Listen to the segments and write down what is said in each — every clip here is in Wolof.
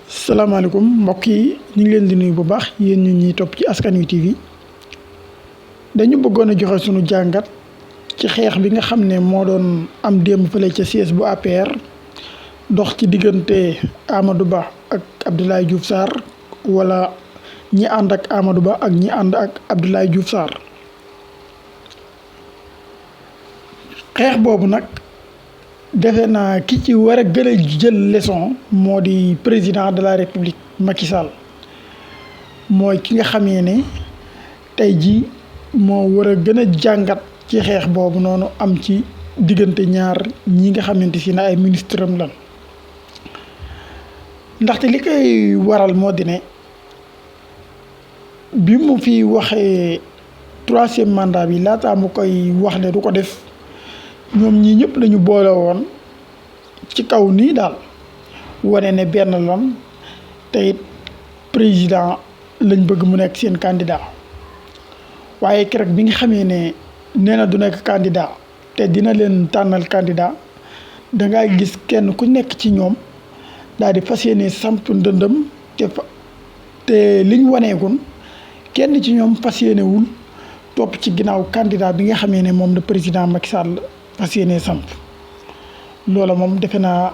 salaamaaleykum mbokk yi ñu ngi leen di nuyu bu baax yéen ñu ñuy topp ci Askan Wi TV dañu bëggoon a joxe sunu jàngat ci xeex bi nga xam ne moo doon am démb fële ca siège bu APR dox ci diggante Amadou Ba ak Abdoulaye Diouf Sarr wala ñi ànd ak Amadou Ba ak ñi ànd ak Abdoulaye Diouf Sarr xeex boobu nag defe naa ki ci war a gën a jël leçon moo di président de la république Macky Sall mooy ki nga xamee ne tey jii moo war a gën a jàngat ci xeex boobu noonu am ci diggante ñaar ñi nga xamante si ne ay ministre am lan ndaxte li koy waral moo di ne bi mu fi waxee troisième mandat bi laataa mu koy wax ne du ko def ñoom ñii ñëpp dañu boole woon ci kaw nii daal wane ne benn lan te it président lañ bëgg mu nekk seen candidat waaye keroog bi nga xamee ne nee na du nekk candidat te dina leen tànnal candidat dangay gis kenn ku nekk ci ñoom daal di fas yéene samp ndëndëm te liñ waneegun kenn ci ñoom fas yéenewul topp ci ginnaaw candidat bi nga xamee ne moom la président Macky Sall fas yéene samp loola moom defe naa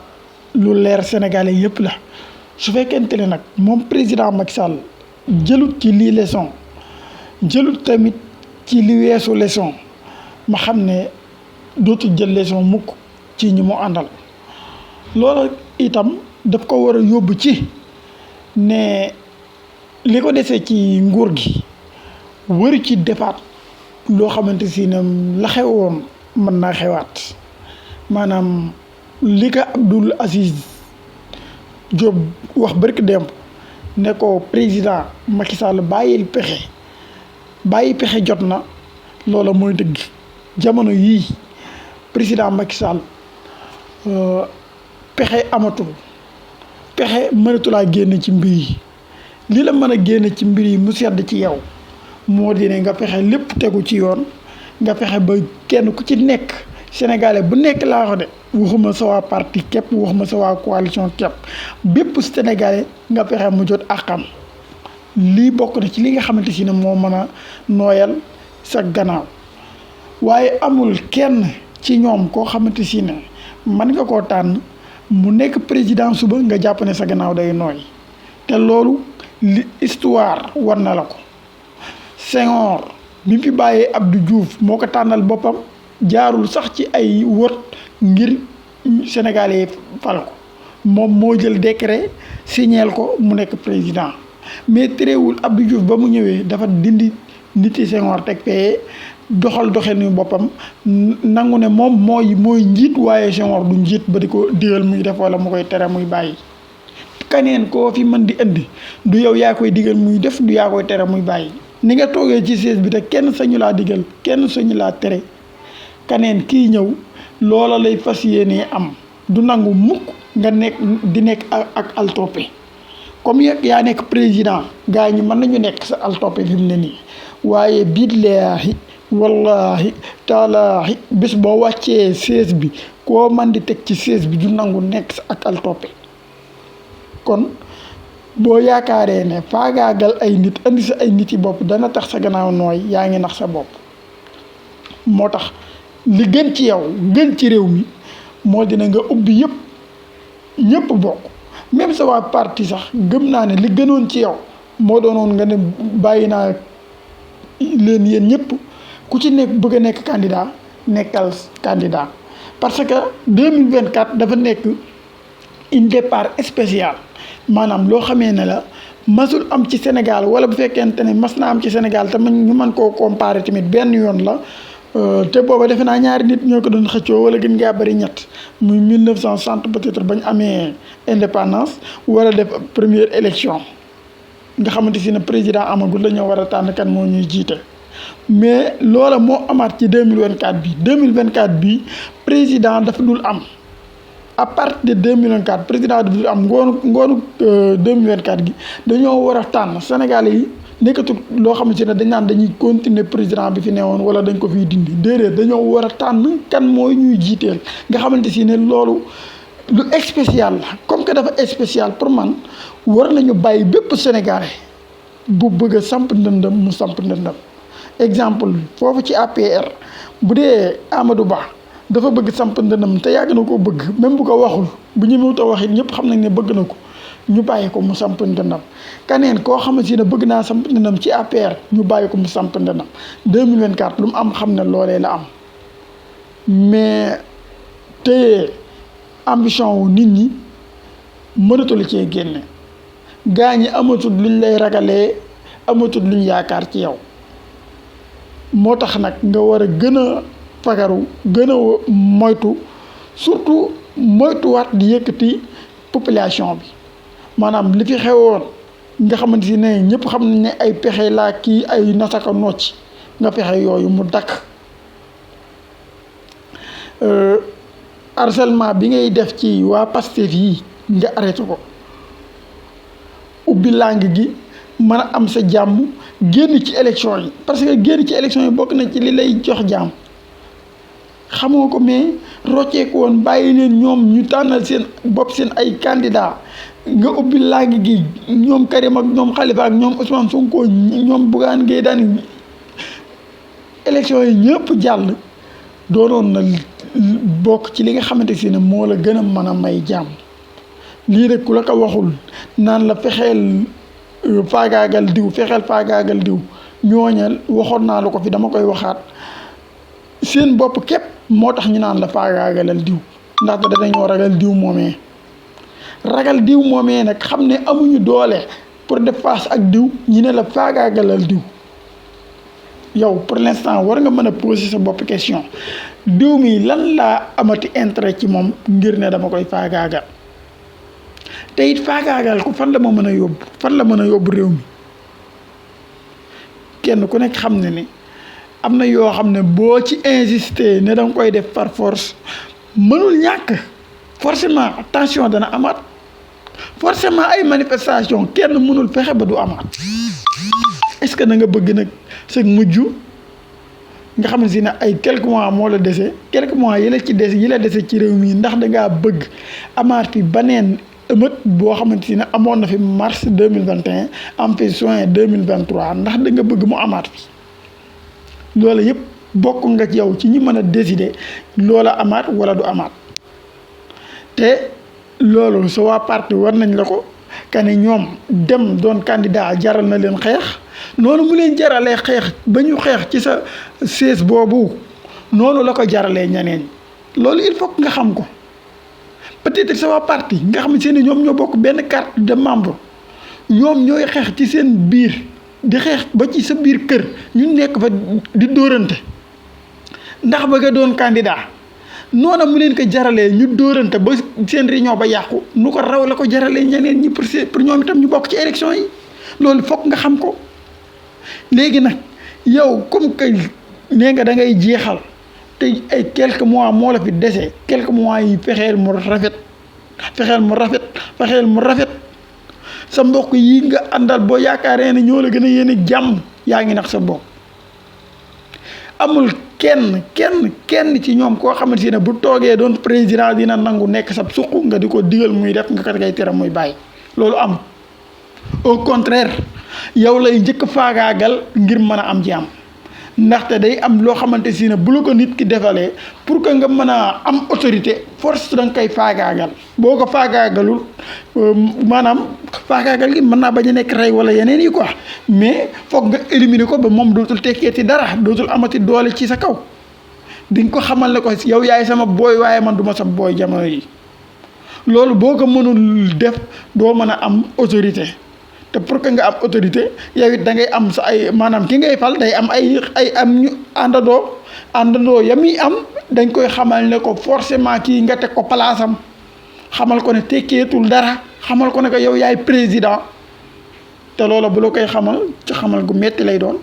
lu leer sénégalais yëpp la su fekkente ne nag moom président Macky Sall jëlut ci lii leçon jëlut tamit ci li weesu leçon ma xam ne dootu jël leçon mukk ci ñi mu àndal loola itam daf ko war a yóbbu ci ne li ko desee ci nguur gi waru ci defaat loo xamante si ne la xewoon mën naa xewaat maanaam li ko Abdoul Aziz Diop wax barki démb ne ko président Macky Sall bàyyi pexe jot na loola mooy dëgg jamono yii président Macky Sall pexe amatul pexe mënatulaa génn ci mbir yi li la mën a génn ci mbir yi mu sedd ci yow moo di ne nga fexe lépp tegu ci yoon nga fexe ba kenn ku ci nekk sénégalais bu nekk laa wax de waxuma sa waa parti képp waxuma sa waa coalition képp bépp sénégalais nga fexe mu jot àqam lii bokk na ci li nga xamante si ne moo mën a nooyal sa gannaaw waaye amul kenn ci ñoom koo xamante si ne mën nga koo tànn mu nekk président suba nga jàpp ne sa gannaaw day nooy te loolu li histoire war na la ko Senghor bi mu fi bàyyee Abdou Diouf moo ko tànnal boppam jaarul sax ci ay wot ngir sénégalais fal ko moom moo jël décret signeel ko mu nekk président mais terewul Abdou Diouf ba mu ñëwee dafa dindi niti Senghor teg fee doxal ni boppam nangu ne moom mooy njiit waaye Senghor du njiit ba di ko digal muy def wala mu koy tere muy bàyyi kaneen koo fi mën di indi du yow yaa koy digal muy def du yaa koy tere muy bàyyi ni nga toogee ci siège bi te kenn sañu laa digal kenn sañu laa tere kaneen kii ñëw loola lay fas yéenee am du nangu mukk nga nekk ak altoppe comme yaa nekk président gars ñi mën nañu nekk sa altoppe fi mu ne nii waaye billaahi wallaahi taalaahi bés boo wàccee siège bi koo man di teg ci siège bi du nangu nekk sa ak altoppe kon boo yaakaaree ne faagaagal ay nit andi sa ay nit yi bopp dana tax sa gannaaw nooy yaa ngi nax sa bopp moo tax li gën ci yow gën ci réew mi moo dina nga ubbi ñëpp bokk même sa waa parti sax gëm naa ne li gënoon ci yow moo doonoon nga ne bàyyi naa leen yéen ñëpp ku ci nekk bëgg a nekk candidat nekkal candidat parce que 2024 dafa nekk un départ spécial maanaam loo xamee ne la masul am ci Sénégal wala bu fekkente ne mas na am ci Sénégal te ñu mën koo comparer tamit benn yoon la te booba defe naa ñaari nit ñoo ko doon xëccoo wala gën ngaa bëri ñett muy 1960 peut-être bañ amee indépendance war a def première élection nga xamante si ne président amagul la ñoo war a tànn kan moo ñuy jiite mais loola moo amaat ci 2024 bi 2024 bi président dafa dul am à partir de 2024 président dafa dul am ngoonu 2024 gi dañoo war a tànn Sénégalais yi nekkatul loo xamante ne dañ naan dañuy continuer président bi fi newoon wala dañ ko fiy dindi déedéet dañoo war a tànn kan mooy ñuy jiiteel nga xamante si ne loolu lu spécial la comme que dafa spécial pour man war nañu bàyyi bépp Sénégalais bu bëgg a samp ndëndam mu samp ndëndam exemple foofu ci APR bu dee Amadou Ba dafa bëgg samp ndëndam te yàgg na ko bëgg même bu ko waxul bu ñu mënut a wax it ñëpp xam nañ ne bëgg na ko ñu bàyyi ko mu samp ndëndam kaneen koo xamante ne bëgg naa samp ndëndam ci APR ñu bàyyi ko mu samp ndëndam 2024 lu mu am xam ne loolee la am mais te ambition wu nit ñi mënatul cee génne gaa ñi amatul luñ lay ragalee amatul luñ yaakaar ci yow moo tax nag nga war a gën a fagaru gën a moytu surtout moytuwaat di yëkkati population bi maanaam li fi xewoon nga xamante ne ñëpp xam nañ ne ay pexe laa kii ay nasaka nocc nga pexe yooyu mu dakk harcèlement bi ngay def ci waa Pastef yi nga arrêté ko ubbi langue gi mën a am sa jàmm génn ci élection yi parce que génn ci élection yi bokk na ci li lay jox jàmm xamoo ko mais rocceeku woon bàyyi leen ñoom ñu tànnal seen bopp seen ay candidat nga ubbi langue gi ñoom Karim ak ñoom Khalifa ak ñoom Ousmane Sonko ñoom Bougane Gueye Dany élection yi ñëpp jàll doonoon na bokk ci li nga xamante si ne moo la gën a mën a may jàmm lii rek ku la ko waxul naan la fexeel faagaagal diw fexeel faagaagal diw ñooñal waxoon naa la ko fi dama koy waxaat seen bopp képp moo tax ñu naan la faagaagalal diw ndaxte danañoo ragal diw moomee ragal diw moomee nag xam ne amuñu doole pour def face ak diw ñi ne la faagaagalal diw yow pour l'instant war nga mën a poser sa bopp question diw mi lan laa amati intérêt ci moom ngir ne dama koy faagaagal te it faagaagal ko fan la ma mën a yóbbu fan la mën a yóbbu réew mi kenn ku nekk xam ne ni am na yoo xam ne boo ci insister ne danga koy def par force mënul ñàkk forcément tension dana amaat forcément ay manifestation kenn mënul fexe ba du amaat est-ce que da nga bëgg nag sa mujj nga xam ne si ne ay quelques mois moo la dese quelques mois yi la ci des yi la dese ci réew mi ndax da ngaa bëgg amaat fi baneen ëmët boo xamante si ne amoon na fi mars 2021 am fi juin 2023 ndax da nga bëgg mu amaat fi loola yëpp bokk nga ci yow ci ñi mën a décider loola amaat wala du amaat te loolu sa waa parti war nañ la ko kane ñoom dem doon candidat jaral na leen xeex noonu mu leen jaralee xeex ba ñu xeex ci sa siège boobu noonu la ko jaralee ñeneen loolu il faut nga xam ko peut-être sa waa parti nga xam ne ñoom ñoo bokk benn carte de membre ñoom ñooy xeex ci seen biir di xeex ba ci sa biir kër ñu nekk fa di dóorante ndax ba nga doon candidat noona mu leen ko jaralee ñu dóorante ba seen réunion ba yàqu nu ko raw la ko jaralee ñeneen ñi pour ñoom itam ñu bokk ci élection yi loolu fokk nga xam ko léegi nag yow comme que nee nga da ngay jeexal te ay quelques mois moo la fi dese quelques mois yi fexeel mu rafet fexeel mu rafet sa mbokk yi nga àndal boo yaakaaree ne ñoo la gën a yéene jàmm yaa ngi nax sa bopp amul kenn ci ñoom koo xamante ne bu toogee doon président dina nangu nekk sa suq nga di ko digal muy def nga kat ngay tere muy bàyyi loolu am au contraire yow lay njëkk faagaagal ngir mën a am jàmm ndaxte day am loo xamante si ne bu la ko nit ki defalee pour que nga mën a am autorité force da nga koy faagaagal boo ko faagaagalul maanaam faagaagal gi mën naa bañ a nekk rey wala yeneen yi quoi mais foog nga éliminer ko ba moom dootul tekkeeti dara dootul amati doole ci sa kaw di nga ko xamal ne ko yow yaay sama booy waaye man du ma sa booy jamono yi loolu boo ko mënul def doo mën a am autorité te pour que nga am autorité yow it da ngay am sa ay maanaam ki ngay fal day am ay am ñu àndandoo ya muy am dañ koy xamal ne ko forcément kii nga teg ko palaasam xamal ko ne tekkeetul dara xamal ko ne ko yow yaay président te loola bu la koy xamal ci xamal gu metti lay doon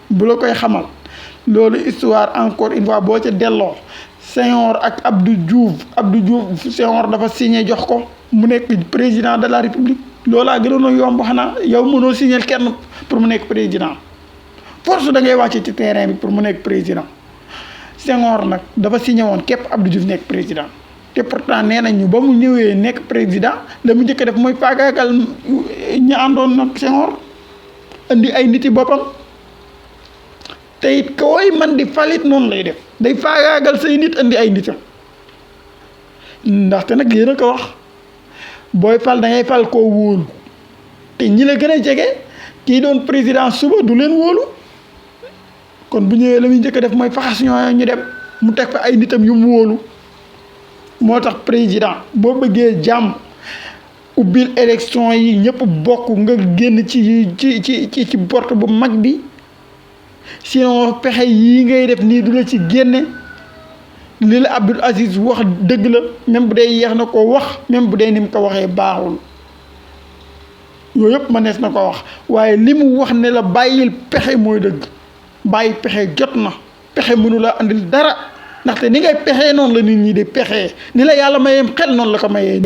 bu la koy xamal loolu histoire encore une fois boo ca delloo Senghor ak Abdou Diouf Senghor dafa signé jox ko mu nekk président de la république loolaa gënoon a yomb xanaa yow mënoo signé kenn pour mu nekk président force da ngay wàcce ci terrain bi pour mu nekk président Senghor nag dafa signé woon képp Abdou Diouf nekk président te pourtant nee nañu ba mu ñëwee nekk président la mu njëkk a def mooy faagaagal ñi àndoon nag Senghor indi ay niti boppam te it koy man di falit noonu lay def day faagaagal say nit indi ay nitam ndaxte nag yéen a ko wax booy fal da ngay fal koo wóolu te ñi la gën a jege kii doon président suba du leen wóolu kon bu ñëwee la muy njëkk a def mooy faxas ñoo ñu dem mu teg fa ay nitam yu mu wóolu moo tax président boo bëggee jàmm ubbil élection yi ñëpp bokk nga génn ci porte bu mag bi sinon pexe yii ngay def nii du la ci génne li la Abdoul Aziz wax dëgg la même bu dee yeex na ko wax même bu dee ni mu ko waxee baaxul yooyu yëpp mënees na ko wax waaye li mu wax ne la bàyyil pexe mooy dëgg bàyyi pexe jot na pexe mënu la andil dara ndaxte ni ngay pexee noonu la nit ñi di pexee ni la yàlla mayee xel noonu la ko mayee